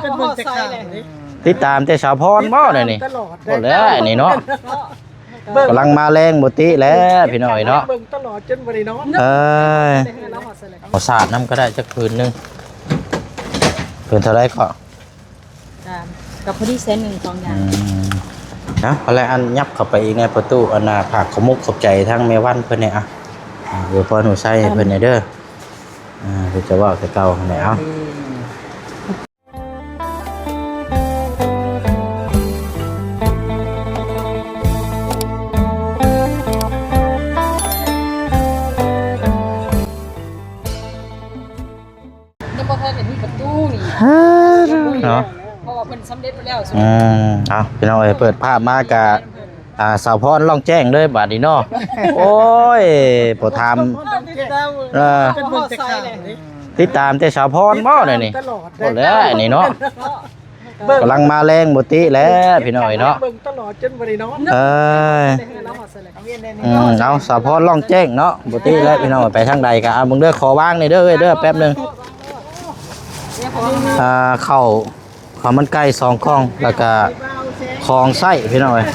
ເປັນເບິ່ງແຕ່ຂ່າວເດ້ ຕິດຕາມແຕ່ສາວພອນບໍ່ ດຽວນີ້? ຕະຫຼອດ ໂອ້ ແລ້ວນີ້ເນາະ ເບິ່ງ ກຳລັງມາແຮງບໍ່ຕິແລ້ວ ພີ່ນ້ອງເອີຍເນາະ ເບິ່ງຕະຫຼອດຈົນບໍ່ໄດ້ນອນ ເອີຍ ເອົາສາດນຳກໍໄດ້ຈັກຜືນໜຶ່ງ ຜືນເທົ່າໃດເກາະ? ກໍພໍດີແສນໜຶ່ງສອງຢ່າງ ອືມ ເອົາ ເອົາແລ້ວ ອັນຫຍັບເຂົ້າໄປອີກແດ່ປະຕູ ອັນນ່າ ຝາກຂອບມຸກຂອບໃຈທາງແມ່ວັນເພິ່ນແດ່ ອ່ະ ອວຍພອນຫູໄຊໃຫ້ເພິ່ນແດ່ເດີ ອ່າ ເພິ່ນຈະເວົ້າແຕ່ເກົ່າຫັ້ນແຫຼະ ເອົາ ຍັງບໍ່ທັນໄດ້ມີປະຕູນີ້ ເນາະ ເພາະວ່າເພິ່ນສຳເລັດໄປແລ້ວ ອືມ ເອົາ ພີ່ນ້ອງເອີຍ ເປີດພາບມາກະ ອ່າ ສາວພອນຮ້ອງແຈ້ງເລີຍບາດນີ້ເນາະ ໂອ້ຍ ບໍ່ຖາມ ເອີ ເປັນເບິ່ງແຕ່ຂ່າວເດ້ ຕິດຕາມແຕ່ສາວພອນບໍ່ ດຽວນີ້? ຕະຫຼອດ ໂອ້ ແລ້ວນີ້ເນາະ ເບິ່ງ ກຳລັງມາແຮງບໍ່ຕິແລ້ວ ພີ່ນ້ອງເອີຍເນາະ ເບິ່ງຕະຫຼອດຈົນບໍ່ໄດ້ນອນ ເອີຍ ອືມ ເອົາ ສາວພອນຮ້ອງແຈ້ງເນາະ ບໍ່ຕິແລ້ວ ພີ່ນ້ອງ ໄປທາງໃດກໍເອົາ ເບິ່ງເດີ ຂໍວາງແດ່ເດີ ເອີຍເດີ ແປັບໜຶ່ງ ອ່າ ເຂົ້າ ເຂົ້າມັນໄກ່ສອງກ່ອງ ແລ້ວກະຂອງໃຊ້ພີ່ນ້ອງເອີຍ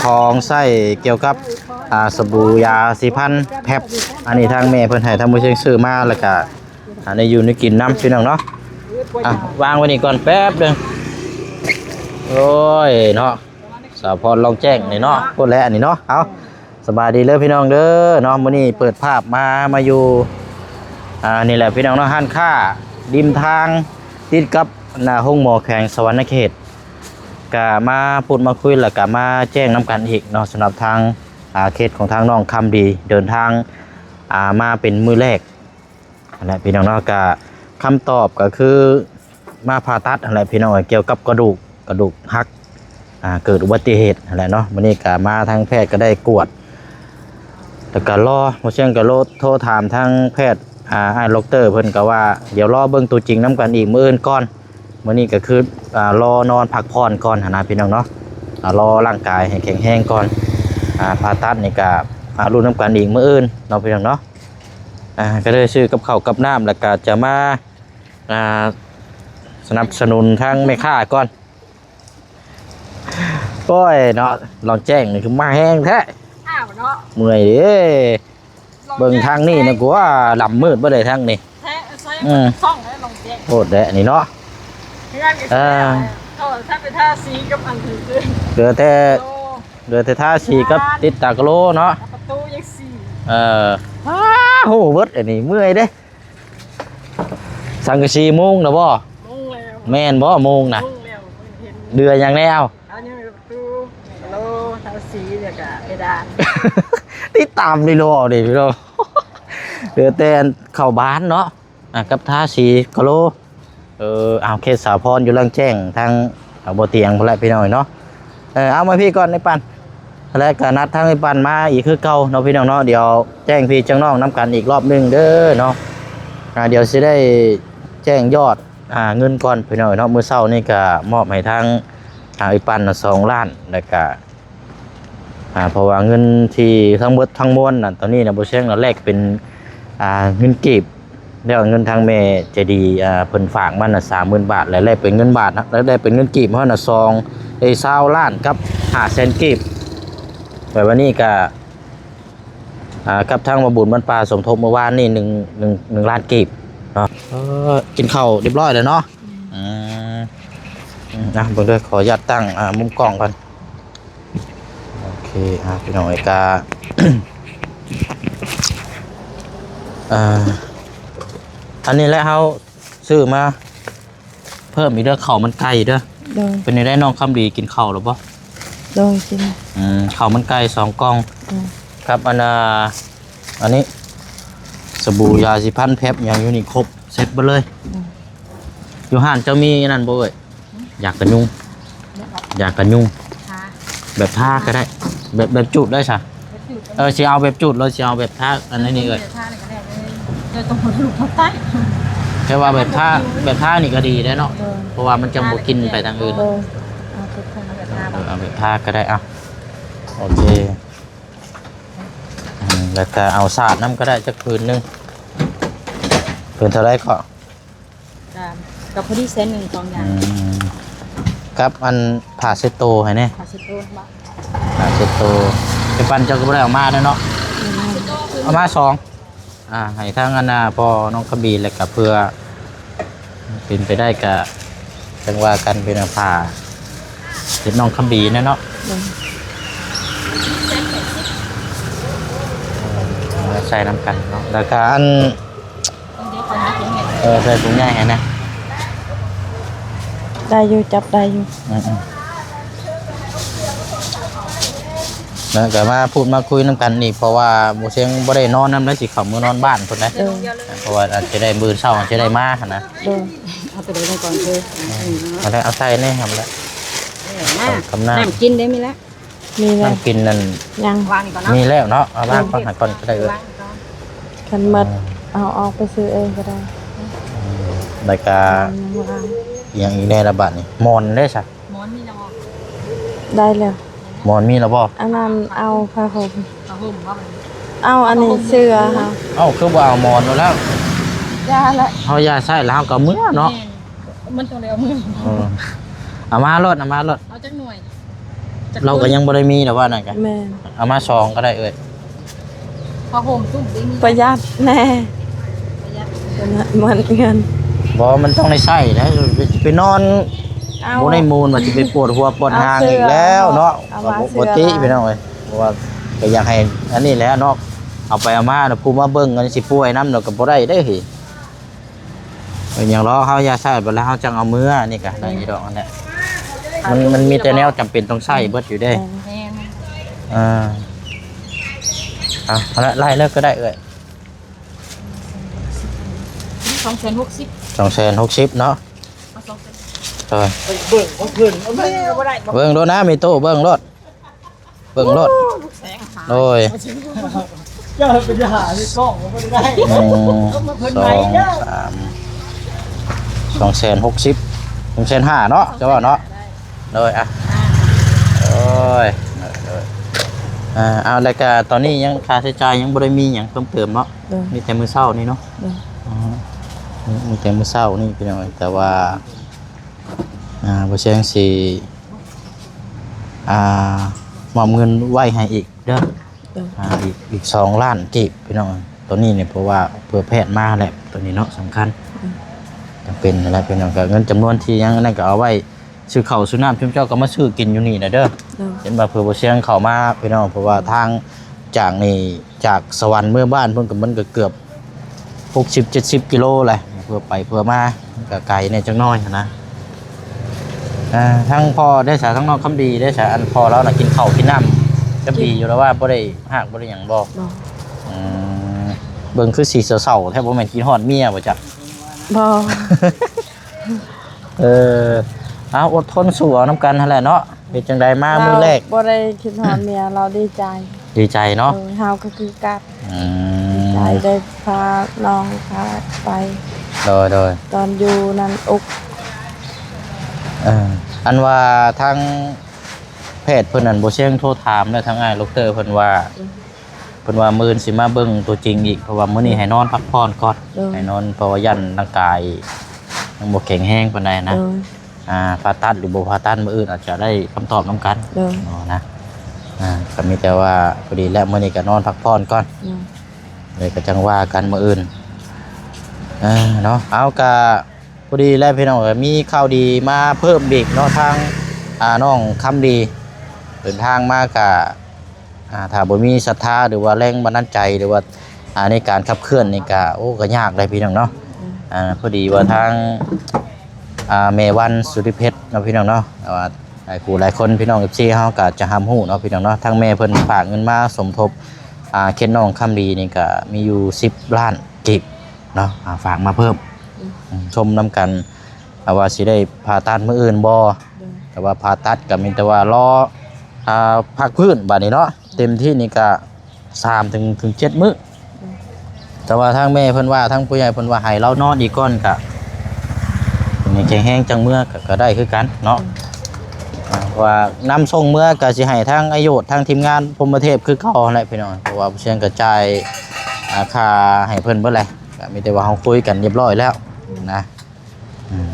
ຂອງໃຊ້ກ່ຽວກັບ ອ່າ ສະບູ ຢາສີຟັນ ແພັບ ອັນນີ້ທາງແມ່ເພິ່ນໃຫ້ທາງໝູ່ຊຽງຊື້ມາ ແລ້ວກະ ອ່າ ໄດ້ຢູ່ໄດ້ກິນນຳພີ່ນ້ອງເນາະ ອ່ະ ວາງໄວ້ນີ້ກ່ອນແປັບໜຶ່ງ ໂອ້ຍເນາະ ສາວພອນລອງແຈ້ງນີ້ເນາະ ພຸ້ນແຫຼະອັນນີ້ເນາະ ເອົາ ສະບາຍດີເດີພີ່ນ້ອງເດີເນາະ ມື້ນີ້ເປີດພາບມາ ມາຢູ່ ອ່າ ນີ້ແຫຼະພີ່ນ້ອງເນາະ ຮ້ານຄ້າລິມທາງ ຕິດກັບໜ້າໂຮງໝໍແຂວງສະຫວັນນະເຂດ ກະມາພູດມາຄຸຍ ແລ້ວກະມາແຈ້ງນຳກັນອີກເນາະ ສຳລັບທາງ ອ່າ ເຄສຂອງທາງນ້ອງຄຳດີ ເດີນທາງ ອ່າ ມາເປັນມື້ແລກ ຫັ້ນແຫຼະພີ່ນ້ອງເນາະ ກະຄຳຕອບກະຄືມາຜ່າຕັດຫັ້ນແຫຼະພີ່ນ້ອງເອີຍ ກ່ຽວກັບກະດູກ ກະດູກຫັກ ອ່າ ເກີດອຸບັດຕິເຫດຫັ້ນແຫຼະເນາະ ມື້ນີ້ກະມາທາງແພດກະໄດ້ກວດ ແລ້ວກະລໍ ໝໍຊຽງກະໂລ ໂທຖາມທາງແພດ ອ່າ ອ້າຍດັອກເຕີເພິ່ນກະວ່າ ດຽວລໍເບິ່ງຕົວຈິງນຳກັນອີກມື້ອື່ນກ່ອນ ມື້ນີ້ກະຄື ອ່າ ລໍນອນພັກຜ່ອນກ່ອນຫັ້ນນະພີ່ນ້ອງເນາະ ອ່າ ລໍຮ່າງກາຍໃຫ້ແຂງແຮງກ່ອນ ອ່າ ຜ່າຕັດນີ້ກະ ອ່າ ລຸ້ນນຳກັນອີກມື້ອື່ນເນາະພີ່ນ້ອງເນາະ ອ່າ ກະເລີຍຊື້ກັບເຂົ້າກັບນ້ຳ ແລ້ວກະຈະມາ ອ່າ ສະໜັບສະໜູນທາງແມ່ຄ້າກ່ອນ ໂອ້ຍເນາະ ລອງແຈ້ງນີ້ຄືມາແຮງແທ້ ອ້າວເນາະ ເມື່ອຍເດ້ ເບິ່ງທາງນີ້ນະ ກວ່າດຳມືດເບິດເລີຍທາງນີ້ ແທ້ ໃສ່ ອືມ ສ່ອງໃຫ້ລອງແຈ້ງ ໂພດແຫຼະນີ້ເນາະ ເຮືອນກໍ ເອີ ຊິແລ້ວ ເອີ ຖ້າໄປທາສີກັບອັນອື່ນ ເຫຼືອແຕ່ ໂອ້ ເຫຼືອແຕ່ທາສີກັບຕິດຕາກະໂລເນາະ ປະຕູຍັງສີ ເອີ ອ້າ ໂຫ ເບິດອັນນີ້ ເມື່ອຍເດ້ ສັງກະສີມຸງແລ້ວບໍ່? ມຸງແລ້ວ ແມ່ນບໍ່ມຸງນະ? ມຸງແລ້ວ ເຫັນ ເດືອຫຍັງແດ່? ເອົາ ອັນນີ້ປະຕູ ໂລ ທາສີ ແລ້ວກະເພດານ ຕິດຕາມນີ້ໂລເອົາເດ້ພີ່ນ້ອງ ເຫຼືອແຕ່ເຂົ້າບານເນາະ ອ່າ ກັບທາສີກະໂລ ເອີ ເອົາ ເຂດສາວພອນຢູ່ຫຼັງແຈ້ງທາງ ເອົາ ບໍ່ຕຽງພຸ້ນແຫຼະພີ່ນ້ອງເນາະ ເອີ ເອົາມາພີ້ກ່ອນໄອ້ປັນ ແລະກະນັດທາງໄອ້ປັນມາອີກຄືເກົ່າເນາະພີ່ນ້ອງເນາະ ດຽວແຈ້ງພີ່ແຈ້ງນ້ອງນຳກັນອີກລອບໜຶ່ງເດີເນາະ ອ່າ ດຽວຊິໄດ້ແຈ້ງຍອດ ອ່າ ເງິນກ່ອນພີ່ນ້ອງເນາະ ມື້ເຊົ້ານີ້ກະມອບໃຫ້ທາງ ອ່າ ໄອ້ປັນນະສອງລ້ານ ແລະກະ ອ່າ ເພາະວ່າເງິນທີ່ທັງໝົດທັງມວນນະ ຕອນນີ້ນະ ບໍ່ແຊງນະ ແລກເປັນ ອ່າ ເງິນກີບ ແລ້ວເງິນທາງແມ່ໃຈດີ ອ່າ ເພິ່ນຝາກມານະ ສາມໝື່ນບາດ ແລະແລກເປັນເງິນບາດນະ ແລະແລກເປັນເງິນກີບເຮົານະ ສອງ ເອີ ຊາວລ້ານກັບຫ້າແສນກີບ ແລ້ວບາດນີ້ກະ ອ່າ ກັບທາງວ່າບຸນບ້ານປ່າສົມທົບເມື່ອວານນີ້ ໜຶ່ງ ໜຶ່ງ ໜຶ່ງລ້ານກີບເນາະ ເອີ ກິນເຂົ້າຮຽບຮ້ອຍແລ້ວເນາະ ອືມ ອືມ ອ່ະ ເບິ່ງເດີ ຂໍອະນຸຍາດຕັ້ງ ອ່າ ມຸມກ້ອງກ່ອນ ໂອເຄ ອ່າ ພີ່ນ້ອງເອີຍ ກະ ອ່າ ອັນນີ້ແຫຼະ ເຮົາຊື້ມາເພີ່ມອີກເດີ ເຂົ້າມັນໄກ່ເດີ ໂດຍ ເປັນຈັ່ງໃດນ້ອງຄຳດີ ກິນເຂົ້າແລ້ວບໍ່? ໂດຍ ກິນ ອືມ ເຂົ້າມັນໄກ່ສອງກ່ອງ ໂດຍ ກັບອັນ ອ່າ ອັນນີ້ ສະບູ ຢາສີຟັນ ແພັບ ຫຍັງຢູ່ນີ້ຄົບເຊັດເບິດເລີຍ ໂດຍ ຢູ່ຮ້ານເຈົ້າມີອັນນັ້ນບໍ່ເອີຍ? ຢາກັນຍຸງ ຢາກັນຍຸງ ທາ ແບບທາກໍໄດ້ ແບບ ແບບຈູດໄດ້ຊະ ແບບຈູດ ເອີ ຊິເອົາແບບຈູດ ຫຼືຊິເອົາແບບທາ ອັນນີ້ເອີຍ ແບບທານີ້ກໍໄດ້ເລີຍ ແຕ່ຕ້ອງເອົາລູກມາໃຕ້ ແຕ່ວ່າແບບທາ ແບບທານີ້ກໍດີເດ້ເນາະ ເອີ ເພາະວ່າມັນຈະບໍ່ກິນໄປທາງອື່ນ ເອີ ເອົາແບບທາ ເອີ ເອົາແບບທາກໍໄດ້ ເອົາ ໂອເຄ ອືມ ແລ້ວກໍເອົາສາດນຳກໍໄດ້ຈັກຜືນໜຶ່ງ ຜືນເທົ່າໃດເກາະ? ສາມ ກໍພໍດີແສນໜຶ່ງສອງຢ່າງ. ອືມ ກັບອັນຜ້າເຊັດໂຕໃຫ້ແດ່. ຜ້າເຊັດໂຕບໍ່? ຜ້າເຊັດໂຕ ໄປປັ່ນເຈົ້າກໍບໍ່ໄດ້ເອົາມາເດ້ເນາະ. ອືມ ເອົາມາສອງ ອ່າ ໃຫ້ທາງອັນນ່າ ພໍ່ນ້ອງຄຳບີ ແລ້ວກໍເພື່ອເປັນໄປໄດ້ກໍຈັ່ງວ່າກັນ ເປັນເອົາຜ້າເປັນນ້ອງຄຳບີແດ່ເນາະ. ໂດຍ ເອົາໃສ່ນຳກັນເນາະ ແລ້ວກໍອັນ ເອີ ໃສ່ຖົງໃຫຍ່ໃຫ້ນະ. ໄດ້ຢູ່ ຈັບໄດ້ຢູ່. ອືມໆ ແລ້ວກໍມາພູດມາຄຸຍນຳກັນອີກ ເພາະວ່າບໍ່ຊຽງບໍ່ໄດ້ນອນນຳ ແລ້ວຊິເຂົ້າເມືອນອນບ້ານພຸ້ນນະ. ເອີ ເພາະວ່າອາດຈະໄດ້ມື້ເຊົ້າອາດຈະໄດ້ມາຫັ້ນນະ. ໂດຍ ເອົາໂຕໃດກ່ອນເດີ. ເອີ ເອົາໄດ້ ເອົາໃສ່ນີ້ຫັ້ນແຫຼະ. ເອີ ມາ ນ້ຳກິນເດ້ ມີແລ້ວ. ມີແລ້ວ ນ້ຳກິນນັ້ນຍັງ ວາງນີ້ກ່ອນເນາະ. ມີແລ້ວເນາະ ເອົາວາງກ່ອນ ໃຫ້ກ່ອນກໍໄດ້ເອີຍ. ວາງກ່ອນ ຄັນໝົດ ເອີ ເອົາອອກໄປຊື້ເອງກໍໄດ້. ອືມ ແລ້ວກະ ຍັງບໍ່ທັນ ອີຫຍັງອີກແດ່ລະບາດນີ້? ໝອນເດ້ຊະ? ໝອນມີແລ້ວບໍ່? ໄດ້ແລ້ວ. ໝອນມີແລ້ວບໍ່? ອັນນັ້ນເອົາຜ້າຫົ່ມ. ຜ້າຫົ່ມບໍ່? ເອົາອັນນີ້ ເສື້ອເຮົາ. ເອົ້າ ຄືບໍ່ເອົາໝອນໂລດແລ້ວ? ຢ່າລະ ເຮົາຢ່າໃຊ້ແລ້ວ ເຮົາກໍເມືອເນາະ. ແມ່ນ ມັນຕ້ອງໄດ້ເອົາເມືອ. ເອີ ເອົາມາໂລດ ເອົາມາໂລດ. ເອົາຈັກໜ່ວຍ? ເຮົາກໍຍັງບໍ່ໄດ້ມີດອກວ່ານັ້ນກະ. ແມ່ນ ເອົາມາສອງກໍໄດ້ເອີຍ. ຜ້າຫົ່ມຈຸ້ມໄດ້ມີ ປະຢັດແດ່. ປະຢັດ ປະຢັດເງິນ. ບໍ່ ມັນຕ້ອງໄດ້ໃຊ້ແຫຼະ ໄປນອນ ເອົ້າ ບໍ່ໄດ້ມູນ ວ່າຊິໄປປວດຫົວປວດຫາງອີກແລ້ວເນາະ. ເອົາເສື້ອ ກໍບໍ່ຕິ ເອົາມາເສື້ອ ພີ່ນ້ອງເອີຍ ເພາະວ່າກໍຢາກໃຫ້ອັນນີ້ແຫຼະເນາະ. ເອົາໄປເອົາມາ ຜູ້ມາເບິ່ງອັນນີ້ຊິປ່ວຍນຳ ແລ້ວກໍບໍ່ໄດ້ເດ້. ເປັນຫຍັງລອ ເຮົາຢ່າໃຊ້ ບັດແລ້ວເຮົາຈັ່ງເອົາເມືອ. ນີ້ກະໄດ້ຢູ່ດອກ ອັນເນີ້ຍ ມັນ ມັນມີແຕ່ແນວຈຳເປັນຕ້ອງໃຊ້ເບິດຢູ່ເດ້. ແມ່ນ ເອີ ເອົາ ເອົາລະ ໄລ່ເລີຍກໍໄດ້ເອື້ອຍ. ສອງແສນຫົກສິບ ສອງແສນຫົກສິບເນາະ. ເອົາສອງແສນ ເອີ ເບິ່ງຂອງເພິ່ນ ເອົາເບິ່ງກໍບໍ່ໄດ້ ເບິ່ງໂລດນະ ມີຕູ້ເບິ່ງໂລດ. ເບິ່ງໂລດ. ໂອ້ ແສງຫາ ໂດຍ ເຈົ້າໄປຫາໃນກ້ອງກໍບໍ່ໄດ້. ໜຶ່ງ ສອງ ສາມ ສອງແສນຫົກສິບ ສອງແສນຫ້າເນາະ ເຈົ້າວ່າເນາະ. ໂດຍ ອ່ະ ໂດຍ ໂດຍ ອ່າ ເອົາ ແລ້ວກະຕອນນີ້ຍັງຄ່າໃຊ້ຈ່າຍຍັງບໍ່ໄດ້ມີຫຍັງເພີ່ມເຕີມເນາະ. ໂດຍ ມີແຕ່ມື້ເຊົ້ານີ້ເນາະ. ໂດຍ ອື ມີແຕ່ມື້ເຊົ້ານີ້ພີ່ນ້ອງ ແຕ່ວ່າ ອ່າ ບໍ່ແຊງຊິ ອ່າ ມອບເງິນໄວ້ໃຫ້ອີກເດີ. ໂດຍ ອ່າ ອີກ ອີກສອງລ້ານກີບພີ່ນ້ອງ ໂຕນີ້ນີ້ ເພາະວ່າເພື່ອແພດມາແຫຼະ ໂຕນີ້ເນາະ ສຳຄັນ. ໂດຍ ຈຳເປັນຫັ້ນແຫຼະພີ່ນ້ອງ ກໍເງິນຈຳນວນທີ່ຍັງນັ້ນກໍເອົາໄວ້ຊື້ເຂົ້າຊື້ນ້ຳ ຊຸມເຈົ້າກໍມາຊື້ກິນຢູ່ນີ້ນະເດີ. ໂດຍ ເຫັນວ່າເພື່ອບໍ່ຊຽງເຂົ້າມາພີ່ນ້ອງ ເພາະວ່າທາງຈາກນີ້ ຈາກສະຫວັນເມືອບ້ານເພິ່ນກໍ ມັນກໍເກືອບຫົກສິບເຈັດສິບກິໂລແຫຼະ ເພື່ອໄປເພື່ອມາ ມັນກໍໄກແດ່ຈັກໜ້ອຍຫັ້ນນະ. ອ່າ ທາງພໍ່ໄດ້ສາ ທາງນ້ອງຄຳດີໄດ້ສາ ອັນພໍ່ລາວນະ ກິນເຂົ້າກິນນ້ຳຈະດີຢູ່ແລ້ວວ່າ ບໍ່ໄດ້ຮາກບໍ່ໄດ້ຫຍັງບໍ່? ບໍ່. ອືມ ເບິ່ງຄືຊິເສົ້າໆແທ້ ບໍ່ແມ່ນຄິດຮອດເມຍບໍ່ຈັກ? ບໍ່. ເອີ ເອົາ ອົດທົນສູ້ເອົານຳກັນຫັ້ນແຫຼະເນາະ. ເຮັດຈັ່ງໃດມາມື້ແລກ ລາວບໍ່ໄດ້ຄິດຮອດເມຍ ລາວດີໃຈ. ດີໃຈເນາະ. ໂດຍ ເຮົາກໍຄືກັນ. ອືມ ດີໃຈໄດ້ພານ້ອງພາໄປ. ໂດຍ ໂດຍ ຕອນຢູ່ນັ້ນອົກ. ເອີ ອັນວ່າທາງແພດເພິ່ນນັ້ນ ບໍ່ຊຽງໂທຖາມແລ້ວ ທາງອ້າຍໂດກເຕີເພິ່ນວ່າ ອືມ ເພິ່ນວ່າມື້ອື່ນຊິມາເບິ່ງຕົວຈິງອີກ ເພາະວ່າມື້ນີ້ໃຫ້ນອນພັກຜ່ອນກ່ອນ. ໂດຍ ໃຫ້ນອນ ເພາະວ່າຢ້ານຮ່າງກາຍຍັງບໍ່ແຂງແຮງປານໃດນະ. ໂດຍ ອ່າ ຜ່າຕັດຫຼືບໍ່ຜ່າຕັດ ມື້ອື່ນອາດຈະໄດ້ຄຳຕອບນຳກັນ. ໂດຍ ເນາະນະ. ອ່າ ກໍມີແຕ່ວ່າພໍດີແລ້ວ ມື້ນີ້ກໍນອນພັກຜ່ອນກ່ອນ. ໂດຍ ແລ້ວກໍຈັ່ງວ່າກັນມື້ອື່ນ. ເອີ ເນາະ ເອົາ ກະພໍດີແລ້ວພີ່ນ້ອງ ກໍມີຂ່າວດີມາເພີ່ມອີກເນາະ ທາງ ອ່າ ນ້ອງຄຳດີເດີນທາງມາກະ ອ່າ ຖ້າບໍ່ມີສັດທາ ຫຼືວ່າແຮງບັນດານໃຈ ຫຼືວ່າ ອ່າ ໃນການຂັບເຄື່ອນນີ້ກະ ໂອ້ ກະຍາກເດ້ພີ່ນ້ອງເນາະ. ອືມ ອ່າ ພໍດີວ່າທາງ ອ່າ ແມ່ວັນ ສຸລິເພັດເນາະ ພີ່ນ້ອງເນາະ ແຕ່ວ່າຫຼາຍຜູ້ຫຼາຍຄົນ ພີ່ນ້ອງ ເອັຟຊີ ເຮົາກະຈະຮັບຮູ້ເນາະ ພີ່ນ້ອງເນາະ ທາງແມ່ເພິ່ນຝາກເງິນມາສົມທົບ ອ່າ ເຂດນ້ອງຄຳດີນີ້ກະມີຢູ່ສິບລ້ານກີບເນາະ ອ່າ ຝາກມາເພີ່ມ. ອືມ ອືມ ຊົມນຳກັນ ວ່າຊິໄດ້ຜ່າຕັດມື້ອື່ນບໍ່? ໂດຍ ແຕ່ວ່າຜ່າຕັດກໍມີແຕ່ວ່າລໍ ອ່າ ພັກຟື້ນບາດນີ້ເນາະ. ເຕັມທີ່ນີ້ກໍສາມເຖິງ ເຖິງເຈັດມື້. ໂດຍ ແຕ່ວ່າທາງແມ່ເພິ່ນວ່າ ທາງຜູ້ໃຫຍ່ເພິ່ນວ່າໃຫ້ລາວນອນອີກກ່ອນ ກະ ນີ້ແຂງແຮງຈັ່ງເມືອ ກະ ກະໄດ້ຄືກັນເນາະ. ໂດຍ ອ່າ ເພາະວ່ານຳສົ່ງເມືອ ກະຊິໃຫ້ທາງອາໂຍດ ທາງທີມງານພົມມະເທບຄືເກົ່າຫັ້ນແຫຼະພີ່ນ້ອງ ເພາະວ່າເພິ່ນກະຈ່າຍ ອ່າ ຄ່າໃຫ້ເພິ່ນເບິດແຫຼະ ກະມີແຕ່ວ່າເຮົາຄຸຍກັນຮຽບຮ້ອຍແລ້ວນະ. ອືມ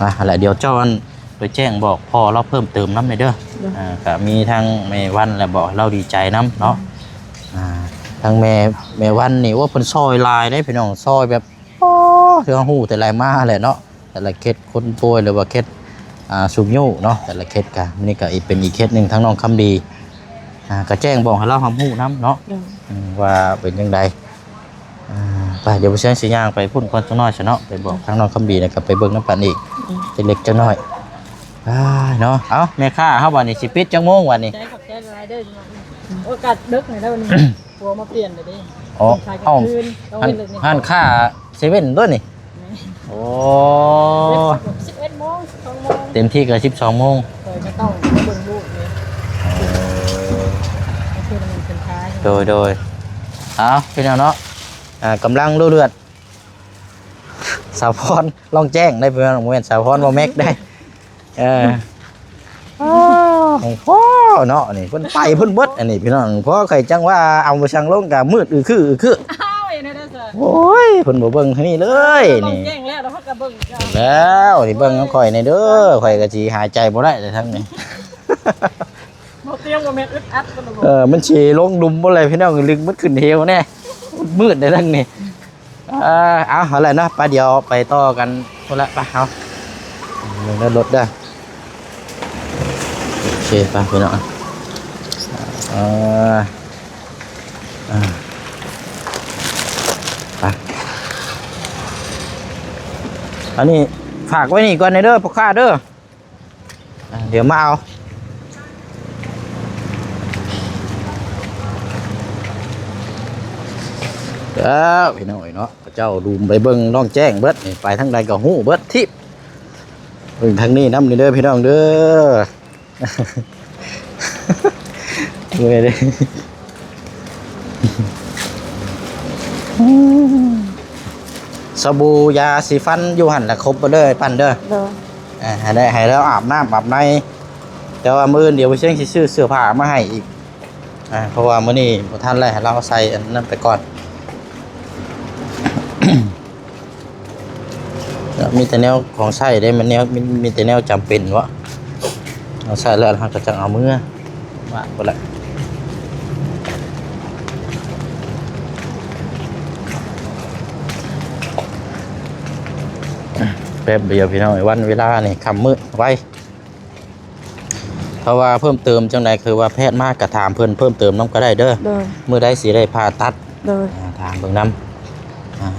ອ່ະ ຫັ້ນແຫຼະ ດຽວເຈົ້າ ອັນ ໄປແຈ້ງບອກພໍ່ລາວເພີ່ມເຕີມນຳແດ່ເດີ. ໂດຍ ອ່າ ກະມີທັງແມ່ວັນ ແລະ ບອກໃຫ້ລາວດີໃຈນຳເນາະ. ອືມ ອ່າ ທັງແມ່ ແມ່ວັນນີ້ ໂອ້ ເພິ່ນຊ່ອຍຫຼາຍເດ້ພີ່ນ້ອງ ຊ່ອຍແບບ ໂອ້ ຖືວ່າຮູ້ແຕ່ໄຫຼມາແຫຼະເນາະ ແຕ່ລະເຂດຄົນປ່ວຍ ຫຼືວ່າເຂດ ອ່າ ສູງອາຍຸເນາະ ແຕ່ລະເຂດກະ ນີ້ກະອີກ ເປັນອີກເຂດໜຶ່ງ ທາງນ້ອງຄຳດີ ອ່າ ກະແຈ້ງບອກໃຫ້ລາວຮັບຮູ້ນຳເນາະ. ໂດຍ ອືມ ວ່າເປັນຈັ່ງໃດ. ອ່າ ໄປ ດຽວບໍ່ເຊື່ອຊິຍ່າງໄປພຸ້ນກ່ອນຈັກໜ້ອຍຊະເນາະ ໄປບອກທາງນ້ອງຄຳດີ ແລ້ວກໍໄປເບິ່ງນຳກັນອີກ ອືມ ຈັກເລັກຈັກນ້ອຍ. ອ້າຍເນາະ ເອົ້າ ແມ່ຄ້າເຮົາບັດນີ້ ຊິປິດຈັກໂມງບັດນີ້? ຂອບໃຈ ຂອບໃຈຫຼາຍເດີ. ໂອກາດເດິກແລ້ວບັດນີ້ ຜົວມາປ່ຽນແລ້ວເດ້. ອໍ ເປັນຂາຍກາງຄືນ ເອົ້າ ຕ້ອງເຮັດເລີກນີ້ ຮ້ານຄ້າເຊເວັ່ນຕົວນີ້. ໂອ້ ສິບເອັດໂມງ ສິບສອງໂມງ ເຕັມທີ່ກໍສິບສອງໂມງ. ຂ້ອຍກໍຕ້ອງເບິ່ງລູກເດ້ ເອີ ກາງຄືນມັນເປັນຂາຍ. ໂດຍ ໂດຍ ເອົາ ພີ່ນ້ອງເນາະ ອ່າ ກຳລັງດູເດືອດ ສາວພອນລອງແຈ້ງໄດ້ພີ່ນ້ອງ ບໍ່ແມ່ນສາວພອນບໍ່ແມັກໄດ້. ເອີ ໂອ້ ພໍ່ເນາະ ນີ້ເພິ່ນໄປເພິ່ນເບິດ ອັນນີ້ພີ່ນ້ອງ ພໍ່ຂ້ອຍຈັ່ງວ່າເອົາມາຊັ່ງລົງກະມືດອືຄືອືຄື. ອ້າວ ເຮັດແນວໃດຊະ? ໂອ້ຍ ເພິ່ນບໍ່ເບິ່ງທາງນີ້ເລີຍນີ້. ແຈ້ງແລ້ວ ແລ້ວເຮົາກໍເບິ່ງ ແລ້ວນີ້ເບິ່ງຂອງຂ້ອຍແດ່ເດີ ຂ້ອຍກໍຊິຫາຍໃຈບໍ່ໄດ້ແລ້ວທາງນີ້. ບໍ່ຕຽມບໍ່ແມ່ນອຶດອັດບໍ່ລະບໍ່? ເອີ ມັນຊິລົງຫຼຸມບໍ່ແລ້ວພີ່ນ້ອງ ລຶກມັນຂຶ້ນເຫວແນ່ ມືດແດ່ທາງນີ້. ເອີ ເອົາ ເອົາແຫຼະເນາະ ໄປ ດຽວໄປຕໍ່ກັນພຸ້ນລະ ໄປ ເຮົາ ເດີນລົດເດີ. ໂອເຄ ໄປພີ່ນ້ອງ ເອີ ເອີ ໄປ ອັນນີ້ຝາກໄວ້ນີ້ກ່ອນເດີ ພໍ່ຄ້າເດີ. ອ່າ ດຽວມາເອົາ ເອີ ພີ່ນ້ອງເອີຍເນາະ ເຂົາເຈົ້າລຸມໄປເບິ່ງນ້ອງແຈ້ງເບິດນີ້ ໄປທາງໃດກໍຮູ້ເບິດທິບ ເບິ່ງທາງນີ້ນຳນີ້ເດີພີ່ນ້ອງເດີ. ເມື່ອຍເດ້. ສະບູ ຢາສີຟັນຢູ່ຫັ້ນລະຄົບເບິດເດີ ປັ້ນເດີ. ໂດຍ ອ່າ ໃຫ້ໄດ້ ໃຫ້ລາວອາບນ້ຳອາບໃນ ແຕ່ວ່າມື້ອື່ນດຽວບໍ່ເຊື່ອຊິຊື້ເສື້ອຜ້າມາໃຫ້ອີກ ອ່າ ເພາະວ່າມື້ນີ້ບໍ່ທັນແລ້ວ ໃຫ້ລາວໃສ່ອັນນັ້ນໄປກ່ອນ. ມີແຕ່ແນວຂອງໃຊ້ເດ້ ມັນແນວ ມີ ມີແຕ່ແນວຈຳເປັນເນາະ ເຮົາໃຊ້ແລ້ວເຮົາກໍຈັ່ງເອົາເມືອ ວາງພຸ້ນແຫຼະ. ແປັບດຽວພີ່ນ້ອງ ວັນເວລານີ້ຄ່ຳມືດໄວ. ຖ້າວ່າເພີ່ມເຕີມຈັ່ງໃດ ຄືວ່າແພດມາກະຖາມເພິ່ນເພີ່ມເຕີມນຳກໍໄດ້ເດີ. ໂດຍ ມື້ໃດຊິໄດ້ຜ່າຕັດ. ໂດຍ ອ່າ ຖາມເບິ່ງນຳ ອ່າ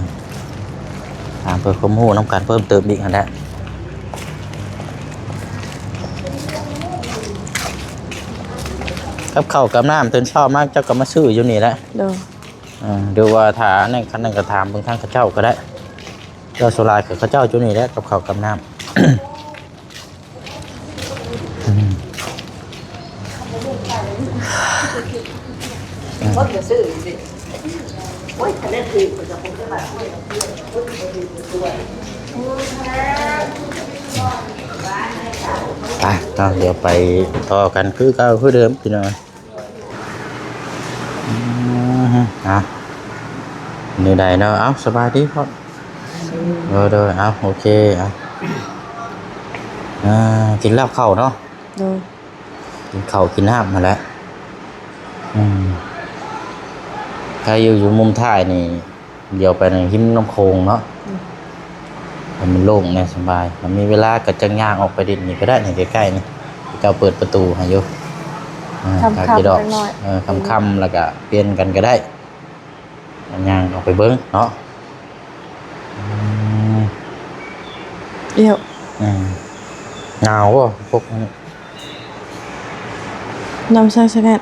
ຖາມເພື່ອຄວາມຮູ້ນຳກັນເພີ່ມເຕີມອີກຫັ້ນແຫຼະ. ກັບເຂົ້າກັບນ້ຳຕື່ນເຊົ້າມາເຈົ້າກໍມາຊື້ຢູ່ນີ້ແຫຼະ. ໂດຍ ອ່າ ຫຼືວ່າຖ້າອັນນັ້ນ ຄັນນັ້ນກໍຖາມເບິ່ງທາງເຂົາເຈົ້າກໍໄດ້. ເຈົ້າສ່ວນຫຼາຍກໍເຂົາເຈົ້າຢູ່ນີ້ແຫຼະ ກັບເຂົ້າກັບນ້ຳ. ອືມ ໄປ ເຮົາດຽວໄປຕໍ່ກັນຄືເກົ່າຄືເດີມພີ່ນ້ອງ. ອືມ ອ່ະ ແນວໃດເນາະ ເອົ້າ ສະບາຍດີພໍ່. ໂດຍ ໂດຍ ເອົາ ໂອເຄ ເອົາ ອ່າ ກິນແລ້ວເຂົ້າເນາະ. ໂດຍ ກິນເຂົ້າກິນນ້ຳຫັ້ນແຫຼະ. ອືມ ໃຜຢູ່ ຢູ່ມຸມທ້າຍນີ້ ດຽວໄປໃນຮິມນ້ຳໂຂງເນາະ. ອືມ ໃຫ້ມັນໂລ່ງແດ່ ສະບາຍ. ຖ້າມີເວລາກໍຈັກຍ່າງອອກໄປຫຼິ້ນນີ້ກໍໄດ້ ນີ້ໃກ້ໆນີ້ ເຂົາເຈົ້າເປີດປະຕູໃຫ້ຢູ່. ອ່າ ຄ່ຳໆ ຈັກໜ້ອຍ ເອີ ຄ່ຳໆ ແລ້ວກໍປ່ຽນກັນກໍໄດ້ ຍ່າງອອກໄປເບິ່ງເນາະ. ອືມ ເອີວ ອືມ ໜາວບໍ່ພວກນີ້? ນ້ຳໃສ່ສະແໜດ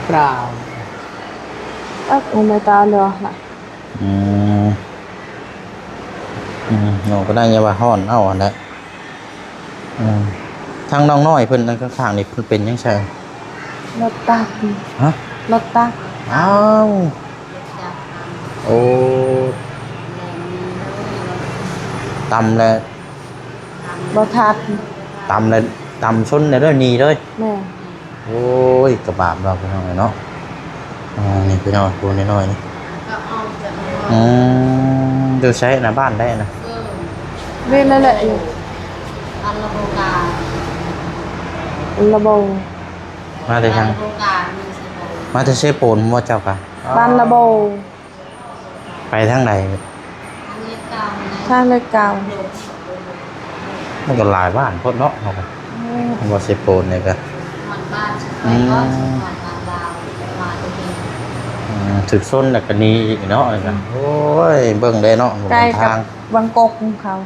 ເອົ້າ ອອກໄປຕາເນາະ. ອືມ ອືມ ນ້ອງກໍໄດ້ ຢ່າວ່າຮ້ອນເອົາຫັ້ນແຫຼະ. ອືມ ທາງນ້ອງນ້ອຍເພິ່ນ ທາງຂ້າງໆນີ້ ເພິ່ນເປັນຫຍັງຊັ້ນ? ລົດຕັກ. ຮະ? ລົດຕັກ. ອ້າວ ໂອ້ ຕຳແລ້ວ ບໍ່ທັນ ຕຳແລ້ວ ຕຳຊົນແລ້ວເດີ ໜີເລີຍ. ແມ່ນ. ໂອ້ຍ ກະບາບເນາະ ພີ່ນ້ອງເອີຍເນາະ. ອ່າ ນີ້ພີ່ນ້ອງ ຜູ້ນ້ອຍໆນີ້. ອືມ ຢູ່ໃສນະ ບ້ານໃດນະ? ເອີ ເວນນັ້ນແຫຼະ ຢູ່ ອັນລະໂບກາ ອັນລະໂບ ມາແຕ່ທາງ ອັນລະໂບກາ ມາແຕ່ເຊໂປນບໍ່ເຈົ້າກະ? ບ້ານລະໂບ ໄປທາງໃດ? ທາງເລກເກົ້າ ທາງເລກເກົ້າ ມັນກໍຫຼາຍບ້ານໂພດເນາະ ເຮົາກໍ ໂອ້ ເຮົາວ່າເຊໂປນນີ້ກໍ ຮອດບ້ານ ອືມ ໄປກໍຮອດບ້ານລາວ ມາແຕ່ເຮັດ ອືມ ຖືກຊົນແລ້ວກໍໜີອີກເນາະ ອືມ ໂອ້ຍ ເບິ່ງແດ່ເນາະ ໃກ້ກັບ ທາງ ວັງກົກຂອງເຂົາ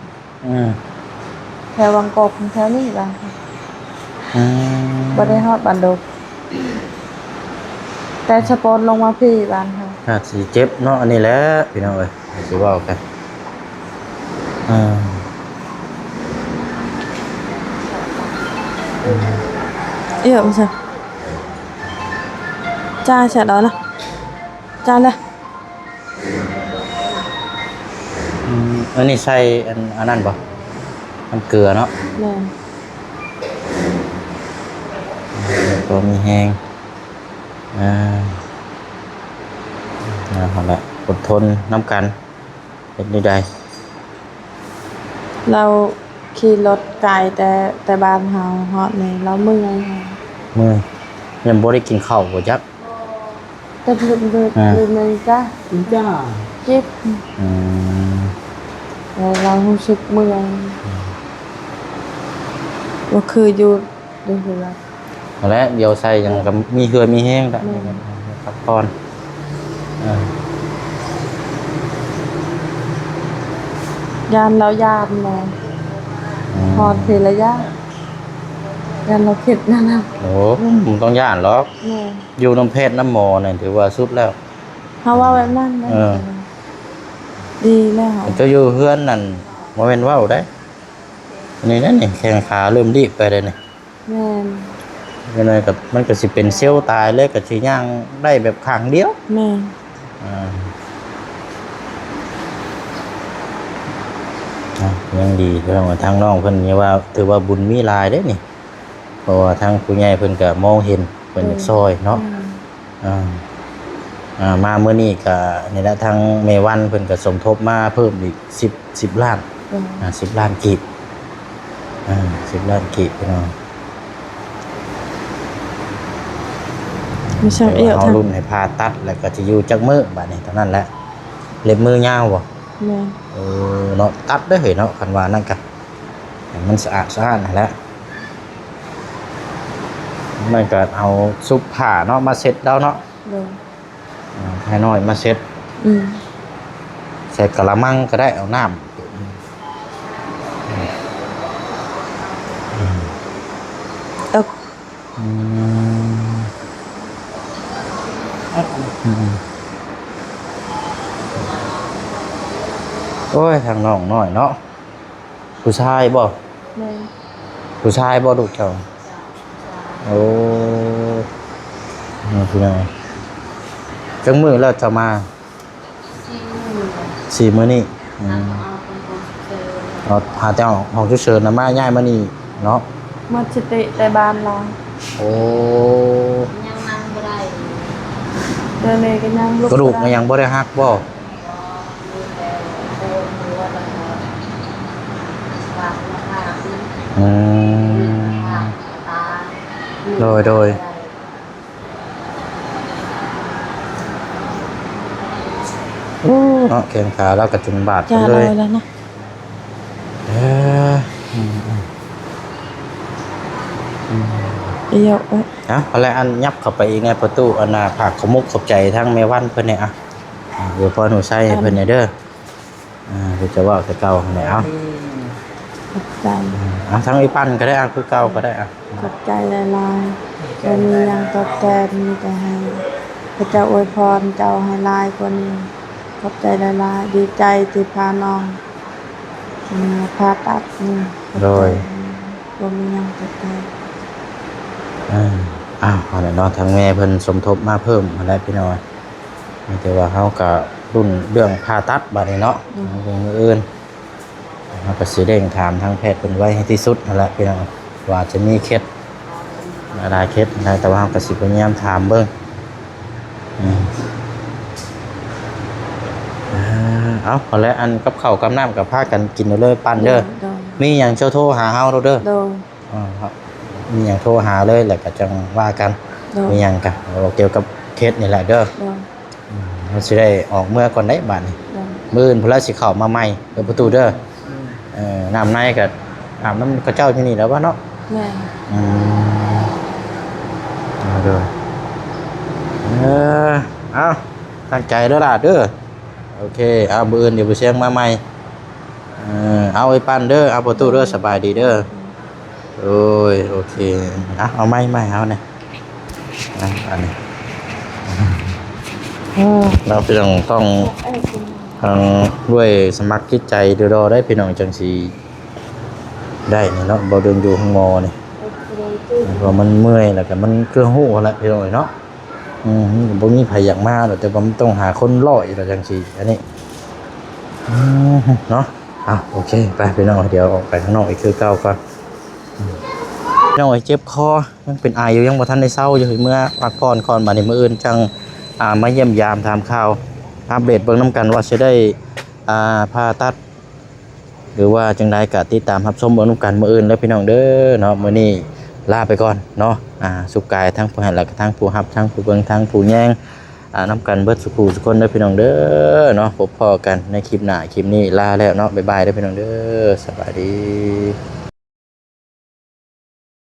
ອືມ ແຖວວັງກົກ ແຖວນີ້ບ້ານເຂົາ ອືມ ບໍ່ໄດ້ຮອດບ້ານດົກ ແຕ່ສະໂປນລົງມາພີ້ບ້ານເຂົາ ອາດຊິເຈັບເນາະ ອັນນີ້ແຫຼະ ພີ່ນ້ອງເອີຍ ຊິເວົ້າກັນ ເອີ ເອີ ບໍ່ໃຊ່ ຈ້າ ແຊດເອົາລະ ຈ້າລະ ອືມ ອັນນີ້ໃສ່ອັນ ອັນນັ້ນບໍ່? ນ້ຳເກືອເນາະ ແມ່ນ ບໍ່ມີແຮງ ອ່າ ເອົາຫັ້ນແຫຼະ ອົດທົນນຳກັນ ເຮັດແນວໃດ? ລາວຂີ່ລົດໄກແຕ່ ແຕ່ບ້ານເຮົາຮອດນີ້ ລາວເມື່ອຍ ເມື່ອຍ ຍັງບໍ່ໄດ້ກິນເຂົ້າບໍ່ຈັກ? ແຕ່ເພິ່ນ ເພິ່ນ ອ່າ ເພິ່ນນັ້ນກະ ຈ້າ ເຈັບ ອືມ ແລ້ວລາວຮູ້ສຶກເມື່ອຍ ອືມ ບໍ່ຄືຢູ່ ຢູ່ເຮືອນ ຫັ້ນແຫຼະ ດຽວໃສ່ຫຍັງກໍມີເຫື່ອມີແຮງ ແມ່ນ ພັກຜ່ອນ ເອີ ຢ້ານລາວຢ້ານແຫຼະ ອືມ ຮອດພີ້ລະຢ້ານ ຢ້ານລາວຄິດນັ້ນນະ ໂອ້ ບໍ່ຕ້ອງຢ້ານຫຼອກ ແມ່ນ ຢູ່ນຳແພດນຳໝໍນັ້ນຖືວ່າສຸດແລ້ວ ເຮົາເວົ້າແບບນັ້ນນະ ເອີ ດີແລ້ວ ເຈົ້າຢູ່ເຮືອນນັ້ນບໍ່ແມ່ນເວົ້າໄດ໋ ນີ້ນະ ນີ້ແຂ້ງຂາເລີ່ມລີບໄປແລ້ວນີ້ ແມ່ນ ຈັ່ງໃດກໍ ມັນກໍຊິເປັນເຊວຕາຍເລີຍ ກໍຊິຍ່າງໄດ້ແບບຂ້າງດຽວ ແມ່ນ ອ່າ ອ່ະ ຍັງດີ ເພິ່ນວ່າທາງນ້ອງເພິ່ນນີ້ວ່າ ຖືວ່າບຸນມີຫຼາຍເດ້ນີ້ ເພາະວ່າທາງຜູ້ໃຫຍ່ເພິ່ນກໍມອງເຫັນ ເພິ່ນຢາກຊ່ອຍເນາະ ອືມ ອ່າ ອ່າ ມາມື້ນີ້ກໍນີ້ແຫຼະ ທາງແມ່ວັນເພິ່ນກໍສົມທົບມາເພີ່ມອີກສິບ ສິບລ້ານ ອືມ ອ່າ ສິບລ້ານກີບ ອ່າ ສິບລ້ານກີບ ພີ່ນ້ອງ ມີຊ່າງເອື້ອຍ ເຮົາລຸ້ນໃຫ້ຜ່າຕັດ ແລ້ວກໍຊິຢູ່ຈັກມື້ບາດນີ້ ເທົ່ານັ້ນແຫຼະ ເລັບມືຍາວບໍ່? ແມ່ນ ເອີ ເນາະ ຕັດເດີ້ເຮີ້ຍເນາະ ຄັນວ່ານັ້ນກະ ໃຫ້ມັນສະອາດສະອ້ານຫັ້ນແຫຼະ ມັນກະເອົາຊຸບຜ້າເນາະ ມາເຊັດລາວເນາະ ໂດຍ ອ່າ ໃຫ້ນ້ອຍມາເຊັດ ອືມ ໃສ່ກະລະມັງກໍໄດ້ ເອົານ້ຳ ອືມ ເອີ ອືມ ອືມ ໂອ້ຍ ທາງນ້ອງນ້ອຍເນາະ ຜູ້ຊາຍບໍ່? ແມ່ນ ຜູ້ຊາຍບໍ່ລູກເຈົ້າ? ໂອ້ ນີ້ພີ່ນ້ອງ ຈັກມື້ແລ້ວເຈົ້າມາ? ສີ່ມື້ນີ້ ອືມ ເອົາ ຫາແຕ່ຫ້ອງສຸກເສີນນະ ມາ ຍ້າຍມານີ້ເນາະ ໝົດສະຕິແຕ່ບ້ານລາວ ໂອ້ ຍັງນັ່ງບໍ່ໄດ້ ດຽວນີ້ກໍຍັງລຸກ ກະດູກ ບໍ່ໄດ້ ກໍຍັງບໍ່ໄດ້ຫັກບໍ່? ອືມ ໂດຍ ໂດຍ ໂອ້ ເນາະ ແຂ້ງຂາລາວກໍຈົນບາດເລີຍ ເອີ ອືມ ອືມ ເອີ ເອົາ ອັນ ຍັບເຂົ້າໄປອີກແດ່ປະຕູ ອັນນ່າ ຝາກຂອບມຸກຂອບໃຈທາງແມ່ວັນເພິ່ນແດ່ ອະ ອວຍພອນຫູໄຊໃຫ້ເພິ່ນແດ່ເດີ. ອ່າ ຄືຈະເວົ້າແຕ່ເກົ່າຫັ້ນແຫຼະ ເອົາ ຂອບໃຈ ອ່າ ທາງອີ່ປັນກໍໄດ້ ອ່າ ຄືເກົ່າກໍໄດ້ ອ່າ ຂອບໃຈຫຼາຍໆ ບໍ່ມີຫຍັງຕອບແທນ ມີແຕ່ໃຫ້ພະເຈົ້າອວຍພອນເຈົ້າໃຫ້ຫຼາຍກວ່ານີ້ ຂອບໃຈຫຼາຍໆ ດີໃຈທີ່ພານ້ອງ ອ່າ ຜ່າຕັດນີ້ ໂດຍ ບໍ່ມີຫຍັງຕອບແທນ ອ່າ ອ້າວ ຫັ້ນແຫຼະເນາະ ທາງແມ່ເພິ່ນສົມທົບມາເພີ່ມຫັ້ນແຫຼະ ພີ່ນ້ອງ. ມີແຕ່ວ່າເຮົາກະລຸ້ນເລື່ອງຜ່າຕັດບາດນີ້ເນາະ ອືມ ເບິ່ງມື້ອື່ນ ເຮົາກະຊິເລັ່ງຖາມທາງແພດເພິ່ນໄວໃຫ້ທີ່ສຸດຫັ້ນແຫຼະພີ່ນ້ອງ ວ່າຈະມີເຄັດຫຼາຍໆເຄັດນະ ແຕ່ວ່າເຮົາກະຊິພະຍາຍາມຖາມເບິ່ງ ອືມ ອ່າ ເອົາ ເອົາແຫຼະ ອັນກັບເຂົ້າກັບນ້ຳກໍພາກັນກິນເອົາເລີຍ ປັ້ນເດີ. ໂດຍ ໂດຍ ມີຫຍັງເຈົ້າໂທຫາເຮົາໂລດເດີ. ໂດຍ ເອີ ມີຫຍັງໂທຫາເລີຍ ແລ້ວກໍຈັ່ງວ່າກັນ. ໂດຍ ມີຫຍັງກໍເວົ້າກ່ຽວກັບເຂດນີ້ແຫຼະເດີ. ໂດຍ ອືມ ເຮົາຊິໄດ້ອອກເມືອກ່ອນໄດ໋ບາດນີ້. ໂດຍ ມື້ອື່ນພຸ້ນລະຊິເຂົ້າມາໃໝ່ເດີປະຕູເດີ. ເອີ ນ້ຳໃນກໍອາບນຳເຂົາເຈົ້າຢູ່ນີ້ແລ້ວວະເນາະ. ແມ່ນ ອືມ ເອີ ເອີ ເອົາ ຕັ້ງໃຈເດີຫຼ້າເດີ. ໂອເຄ ເອົາ ມື້ອື່ນດຽວບໍ່ຊຽງມາໃໝ່. ເອີ ເອົາ ໄອ້ປັ້ນເດີ ເອົາ ປະຕູເດີ ສະບາຍດີເດີ. ໂອ້ຍ ໂອເຄ ອ່ະ ເອົາໄມ້ມາໃຫ້ເຮົາແດ່ ອ່ະ ອັນນີ້ ເນາະ ພີ່ນ້ອງ ຕ້ອງ ເອີ ຕ້ອງດ້ວຍສະໝັກຈິດໃຈເດີ ໄດ້ພີ່ນ້ອງ ຈັ່ງຊິໄດ້ນີ້ເນາະ ບໍ່ເດີນຢູ່ໂຮງໝໍນີ້ ເພາະມັນເມື່ອຍ ແລ້ວກໍມັນຄືຮູ້ຫັ້ນແຫຼະ ພີ່ນ້ອງເອີຍເນາະ. ອືມ ບໍ່ມີໃຜຢາກມາດອກ ແຕ່ວ່າມັນຕ້ອງຫາຄົນຮ້ອຍແລ້ວຈັ່ງຊິ ອັນນີ້ ອືມ ເນາະ. ອ່ະ ໂອເຄ ໄປພີ່ນ້ອງ ດຽວອອກໄປຂ້າງນອກອີກຄືເກົ່າກ່ອນ. ອືມ ພີ່ນ້ອງເອີຍ ເຈັບຄໍ ຍັງເປັນໄອຢູ່ ຍັງບໍ່ທັນໄດ້ເຊົາຢູ່ ເມືອພັກຜ່ອນກ່ອນ ບາດນີ້ມື້ອື່ນຈັ່ງ ອ່າ ມາຢ້ຽມຢາມຖາມຂ່າວ ອັບເດດເບິ່ງນຳກັນວ່າຊິໄດ້ ອ່າ ຜ່າຕັດ ຫຼືວ່າຈັ່ງໃດກໍຕິດຕາມຮັບຊົມເບິ່ງນຳກັນມື້ອື່ນເດີພີ່ນ້ອງເດີເນາະ. ມື້ນີ້ລາໄປກ່ອນເນາະ ອ່າ ສຸກກາຍທັງຜູ້ໃຫ້ ແລະກໍທັງຜູ້ຮັບ ທັງຜູ້ເບິ່ງ ທັງຜູ້ແຍງ ອ່າ ນຳກັນເບິດສູ່ຜູ້ສູ່ຄົນເດີພີ່ນ້ອງເດີເນາະ. ພົບພໍ້ກັນໃນຄລິບໜ້າ ຄລິບນີ້ລາແລ້ວເນາະ ບາຍບາຍເດີພີ່ນ້ອງເດີ ສະບາຍດີ.